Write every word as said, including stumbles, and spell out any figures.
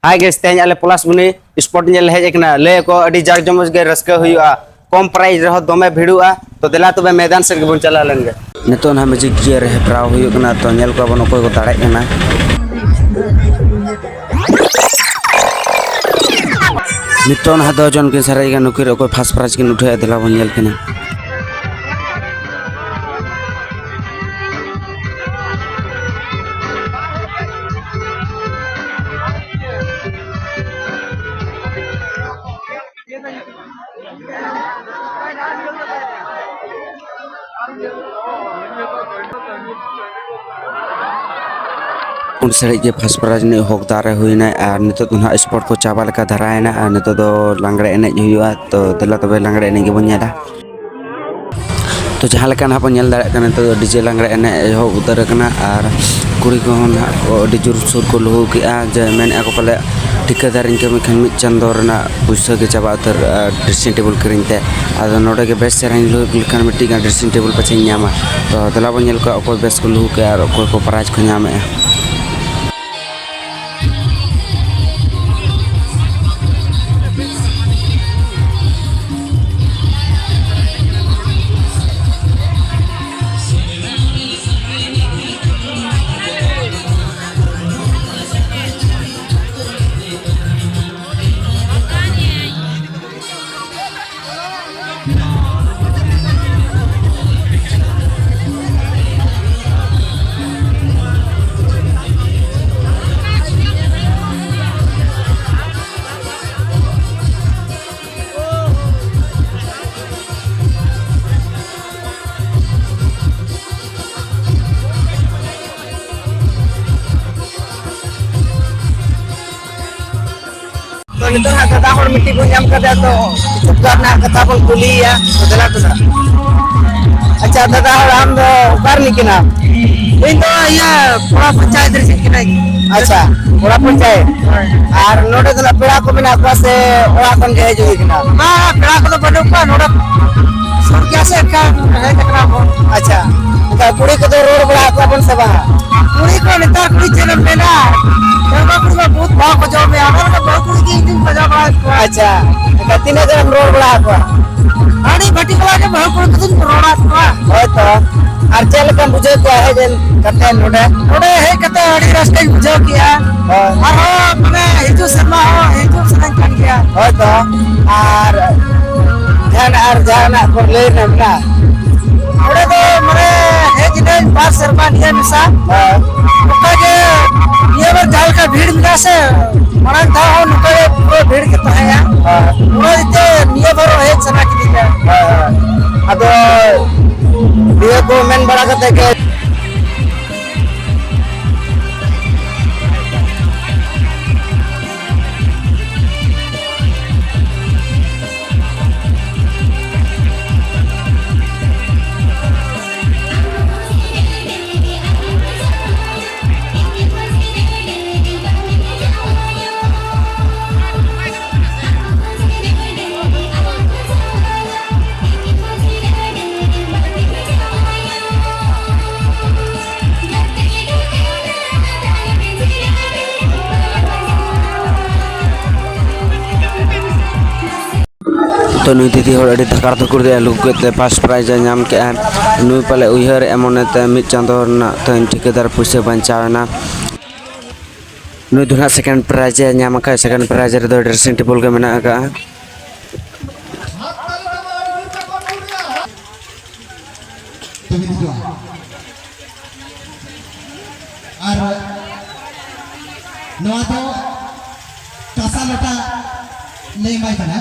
Hi guys, ᱛᱮᱦᱮᱧ ᱟᱞᱮ ᱯᱚᱞᱟᱥᱵᱩᱱᱤ sport ᱧᱮᱞ ᱞᱮ ᱦᱮᱡ ᱟᱠᱟᱱᱟ᱾ ᱞᱟᱹᱭ ᱟᱠᱚ ᱟᱹᱰᱤ ᱡᱟᱠ ᱡᱚᱢᱚᱡ ᱜᱮ ᱨᱟᱹᱥᱠᱟᱹ ᱦᱩᱭᱩᱜᱼᱟ, ᱠᱚᱢ prize ᱨᱮᱦᱚᱸ ᱫᱚᱢᱮ ᱵᱷᱤᱲᱚᱜᱼᱟ᱾ ᱛᱚ ᱫᱮᱞᱟ ᱛᱚᱵᱮ ᱢᱮᱫᱟᱱ ᱥᱮᱫ ᱜᱮᱵᱚᱱ ᱪᱟᱞᱟᱣ ᱞᱮᱱ ᱜᱮ᱾ ᱱᱤᱛᱚᱜ ᱱᱟᱦᱟᱜ Magic Gear ᱨᱮ ᱦᱮᱯᱨᱟᱣ ᱦᱩᱭᱩᱜ ᱠᱟᱱᱟ, ᱛᱚ ᱧᱮᱞ ᱠᱚᱣᱟ ᱵᱚᱱ ᱚᱠᱚᱭ ᱠᱚ ᱫᱟᱲᱮᱜ ᱠᱟᱱᱟ᱾ ᱱᱤᱛᱚᱜ ᱱᱟᱦᱟᱜ ᱫᱚ ᱡᱚᱱ ᱠᱤᱱ ᱥᱟᱨᱮᱡ ᱠᱟᱱᱟ, ᱱᱩᱠᱤᱱ ᱨᱮ ᱚᱠᱚᱭ first prize ᱠᱤᱱ ᱩᱴᱷᱟᱹᱣᱮᱫ, ᱫᱮᱞᱟ ᱵᱚᱱ ᱧᱮᱞ ᱠᱤᱱᱟ᱾ ᱩᱱ ᱥᱟᱹᱨᱤᱡ ᱜᱮ first prize ᱨᱤᱱᱤᱡ ᱦᱚᱠᱫᱟᱨ ᱮ ᱦᱩᱭᱱᱟᱭ᱾ ᱟᱨ ᱱᱤᱛᱚᱜ ᱫᱚ ᱱᱟᱦᱟᱜ sport ᱠᱚ ᱪᱟᱵᱟ ᱞᱮᱠᱟ ᱫᱷᱟᱨᱟᱭᱮᱱᱟ, ᱟᱨ ᱱᱤᱛᱚᱜ ᱫᱚ ᱞᱟᱜᱽᱲᱮ ᱮᱱᱮᱡ ᱦᱩᱭᱩᱜᱼᱟ᱾ ᱛᱚ ᱫᱮᱞᱟ ᱛᱚᱵᱮ ᱞᱟᱜᱽᱲᱮ ᱮᱱᱮᱡ ᱜᱮᱵᱚᱱ ᱧᱮᱞᱟ᱾ ᱛᱚ ᱡᱟᱦᱟᱸ ᱞᱮᱠᱟ ᱱᱟᱦᱟᱜ ᱵᱚᱱ ᱧᱮᱞ ᱫᱟᱲᱮᱭᱟᱜ ᱠᱟᱱᱟ, ᱱᱤᱛᱚᱜ ᱫᱚ DJ ᱞᱟᱜᱽᱲᱮ ᱮᱱᱮᱡ ᱮᱦᱚᱵ ᱩᱛᱟᱹᱨ ᱟᱠᱟᱱᱟ, ᱟᱨ ᱠᱩᱲᱤ ᱠᱚᱦᱚᱸ ᱱᱟᱦᱟᱜ ᱠᱚ ᱟᱹᱰᱤ ᱡᱳᱨ ᱥᱩᱨ ᱠᱚ ᱞᱩᱦᱩᱠᱮᱜᱼᱟ, ᱡᱮ ᱢᱮᱱᱮᱫᱼᱟ ᱠᱚ ᱯᱟᱞᱮ ᱴᱷᱤᱠᱟᱹᱫᱟᱨᱤᱧ ᱠᱟᱹᱢᱤ ᱠᱷᱟᱱ ᱢᱤᱫ ᱪᱟᱸᱫᱳ ᱨᱮᱱᱟᱜ ᱯᱩᱭᱥᱟᱹ ᱜᱮ ᱪᱟᱵᱟ ᱩᱛᱟᱹᱨ, ᱟᱨ dressing table ᱠᱤᱨᱤᱧ ᱛᱮ᱾ ᱟᱫᱚ ᱱᱚᱰᱮ ᱜᱮ ᱵᱮᱥ ᱪᱮᱦᱨᱟᱧ ᱞᱩᱦᱩᱠ ᱞᱮᱠᱷᱟᱱ ᱢᱤᱫᱴᱤᱡ ᱜᱟᱱ dressing table ᱯᱟᱪᱷᱮᱧ ᱧᱟᱢᱟ᱾ ᱛᱚ ᱫᱮᱞᱟ ᱵᱚᱱ ᱧᱮᱞ ᱠᱚᱣᱟ ᱚᱠᱚᱭ ᱵᱮᱥ ᱠᱚ ᱞᱩᱦᱩᱠᱮᱜᱼᱟ ᱟᱨ ᱚᱠᱚᱭ ᱠᱚ prize ᱠᱚ ᱧᱟᱢᱮᱜᱼᱟ᱾ ᱛᱚ, ᱱᱤᱛᱚᱜ ᱦᱟᱸᱜ ᱫᱟᱫᱟ ᱦᱚᱲ ᱢᱤᱫᱴᱤᱡ ᱵᱚᱱ ᱧᱟᱢ ᱠᱟᱫᱮᱭᱟ, ᱛᱚ, ᱠᱤᱪᱷᱩ ᱜᱟᱱ ᱦᱟᱸᱜ ᱠᱟᱛᱷᱟ ᱵᱚᱱ ᱠᱩᱞᱤᱭᱮᱭᱟ᱾ ᱛᱚ, ᱫᱮᱞᱟ ᱛᱚᱵᱮ᱾ ᱟᱪᱪᱷᱟ, ᱫᱟᱫᱟ ᱦᱚᱲ, ᱟᱢ ᱫᱚ ᱚᱠᱟ ᱨᱤᱱᱤᱡ ᱠᱟᱱᱟᱢ? ᱤᱧ ᱫᱚ ᱤᱭᱟᱹ, ᱯᱚᱲᱟ ᱯᱚᱧᱪᱟᱭᱮᱛ ᱨᱤᱱᱤᱡ ᱠᱟᱹᱱᱟᱹᱧ᱾ ᱟᱪᱪᱷᱟ, ᱯᱚᱲᱟ ᱯᱚᱧᱪᱟᱭᱮᱛ᱾ ᱦᱳᱭ᱾ ᱟᱨ ᱱᱚᱰᱮ ᱫᱚ ᱱᱟᱜ ᱯᱮᱲᱟ ᱠᱚ ᱢᱮᱱᱟᱜ ᱠᱚᱣᱟ ᱥᱮ ᱚᱲᱟᱜ ᱠᱷᱚᱱ ᱜᱮ ᱦᱮᱡ ᱦᱩᱭ ᱠᱟᱱᱟ? ᱵᱟᱝ, ᱯᱮᱲᱟ ᱠᱚᱫᱚ ᱵᱟᱹᱱᱩᱜ ᱠᱚᱣᱟ ᱱᱚᱰᱮ᱾ ᱥᱩᱨ ᱜᱮᱭᱟ ᱥᱮ, ᱮᱱᱠᱷᱟᱱ ᱦᱮᱡ ᱟᱠᱟᱱᱟ ᱵᱚᱱ᱾ ᱟᱪᱪᱷᱟ, ᱚᱱᱠᱟ ᱠᱩᱲᱤ ᱠᱚᱫᱚ ᱨᱚᱲ ᱵᱟᱲᱟ ᱟᱠᱚᱣᱟ ᱵᱚᱱ ᱥᱮ ᱵᱟᱝ? ᱠᱩᱲᱤ ᱠᱚ ᱱᱮᱛᱟᱨ ᱠᱩᱲᱤ ᱪᱮᱫ ᱮᱢ ᱢᱮᱱᱟ? ᱵᱟᱹᱦᱩ ᱠᱩᱲᱤ ᱢᱟ ᱵᱚᱦᱩᱛ ᱵᱟᱦᱟ ᱠᱚ ᱡᱚᱢᱮᱜᱼᱟ, ᱚᱱᱟ ᱞᱟᱹᱜᱤᱫ ᱵᱟᱹᱦᱩ ᱠᱩᱲᱤ ᱜᱮ ᱤᱧ ᱫᱩᱧ ᱯᱟᱸᱡᱟ ᱵᱟᱲᱟᱭᱮᱫ ᱠᱚᱣᱟ᱾ ᱟᱪᱪᱷᱟ, ᱮᱱᱠᱷᱟᱱ ᱛᱤᱱᱟᱹᱜ ᱜᱟᱱᱮᱢ ᱨᱚᱲ ᱵᱟᱲᱟ ᱟᱠᱚᱣᱟ? ᱟᱹᱰᱤ ᱵᱷᱟᱹᱴᱤ ᱠᱚᱲᱟ ᱜᱮ ᱵᱟᱹᱦᱩ ᱠᱩᱲᱤ ᱠᱚᱫᱚᱧ ᱨᱚᱲᱟᱫ ᱠᱚᱣᱟ᱾ ᱦᱳᱭ ᱛᱚ, ᱟᱨ ᱪᱮᱫ ᱞᱮᱠᱟᱢ ᱵᱩᱡᱷᱟᱹᱣ ᱠᱮᱜᱼᱟ ᱦᱮᱡ ᱮᱱ ᱠᱟᱛᱮ ᱱᱚᱰᱮ? ᱱᱚᱰᱮ ᱦᱮᱡ ᱠᱟᱛᱮ ᱟᱹᱰᱤ ᱨᱟᱹᱥᱠᱟᱹᱧ ᱵᱩᱡᱷᱟᱹᱣ ᱠᱮᱜᱼᱟ᱾ ᱦᱳᱭ᱾ ᱟᱨᱦᱚᱸ ᱢᱟᱱᱮ ᱦᱤᱡᱩᱜ ᱥᱮᱨᱢᱟ ᱦᱚᱸ ᱦᱤᱡᱩᱜ ᱥᱟᱱᱟᱧ ᱠᱟᱱ ᱜᱮᱭᱟ᱾ ᱦᱳᱭ ᱛᱚ, ᱟᱨ ᱡᱟᱦᱟᱱᱟᱜ, ᱟᱨ ᱡᱟᱦᱟᱱᱟᱜ ᱠᱚ ᱞᱟᱹᱭ ᱨᱮᱱᱟᱜ ᱢᱮᱱᱟᱜᱼᱟ? ᱱᱚᱰᱮ ᱫᱚ ᱢᱟᱱᱮ ᱦᱮᱡ ᱮᱱᱟᱹᱧ ᱵᱟᱨ ᱥᱮᱨᱢᱟ ᱱᱤᱭᱟᱹ ᱢᱮᱥᱟ᱾ ᱦᱳᱭ᱾ ᱚᱱᱠᱟ ᱜᱮ ᱱᱤᱭᱟᱹ ᱵᱟᱨ ᱡᱟᱦᱟᱸ ᱞᱮᱠᱟ ᱵᱷᱤᱲ ᱢᱮᱱᱟᱜᱼᱟ ᱥᱮ, ᱢᱟᱲᱟᱝ ᱫᱷᱟᱣ ᱦᱚᱸ ᱱᱚᱝᱠᱟ ᱜᱮ ᱯᱩᱨᱟᱹ ᱵᱷᱤᱲ ᱜᱮ ᱛᱟᱦᱮᱸᱭᱟ᱾ ᱦᱳᱭ᱾ ᱚᱱᱟ ᱤᱭᱟᱹᱛᱮ ᱱᱤᱭᱟᱹ ᱵᱟᱨ ᱦᱚᱸ ᱦᱮᱡ ᱥᱟᱱᱟ ᱠᱤᱫᱤᱧᱟ᱾ ᱦᱳᱭ, ᱦᱳᱭ᱾ ᱟᱫᱚ ᱱᱤᱭᱟᱹ ᱠᱚ ᱢᱮᱱ ᱵᱟᱲᱟ ᱠᱟᱛᱮ ᱜᱮ ᱛᱚ, ᱱᱩᱭ ᱫᱤᱫᱤ ᱦᱚᱲ ᱟᱹᱰᱤ ᱫᱷᱟᱠᱟᱲ ᱫᱷᱩᱠᱩᱲ ᱛᱮ ᱟᱹᱞᱩ ᱠᱚ ᱜᱮᱫ ᱛᱮ ᱯᱷᱟᱥᱴ ᱯᱨᱟᱭᱤᱡᱽ ᱮ ᱧᱟᱢ ᱠᱮᱜᱼᱟ᱾ ᱱᱩᱭ ᱯᱟᱞᱮ ᱩᱭᱦᱟᱹᱨᱮᱜᱼᱟ ᱢᱚᱱᱮᱛᱮ ᱢᱤᱫ ᱪᱟᱸᱫᱚ ᱨᱮᱱᱟᱜ ᱛᱮᱦᱮᱧ ᱴᱷᱤᱠᱟᱹᱫᱟᱨ ᱯᱩᱭᱥᱟᱹ ᱵᱟᱧᱪᱟᱣ ᱮᱱᱟ᱾ ᱱᱩᱭ ᱫᱚ ᱱᱟᱦᱟᱜ ᱥᱮᱠᱮᱱᱰ ᱯᱨᱟᱭᱤᱡᱽ ᱮ ᱧᱟᱢ ᱟᱠᱟᱫ᱾ ᱥᱮᱠᱮᱱᱰ ᱯᱨᱟᱭᱤᱡᱽ ᱨᱮᱫᱚ ᱰᱨᱮᱥᱤᱝ ᱴᱮᱵᱚᱞ ᱜᱮ ᱢᱮᱱᱟᱜ ᱟᱠᱟᱫᱼᱟ᱾ ᱛᱩᱢᱤᱫ ᱦᱤᱡᱩᱜᱼᱟ᱾ ᱟᱨ ᱱᱚᱣᱟ ᱫᱚ ᱠᱟᱸᱥᱟ ᱞᱚᱴᱟ ᱞᱮ ᱮᱢᱟᱭ ᱠᱟᱱᱟ᱾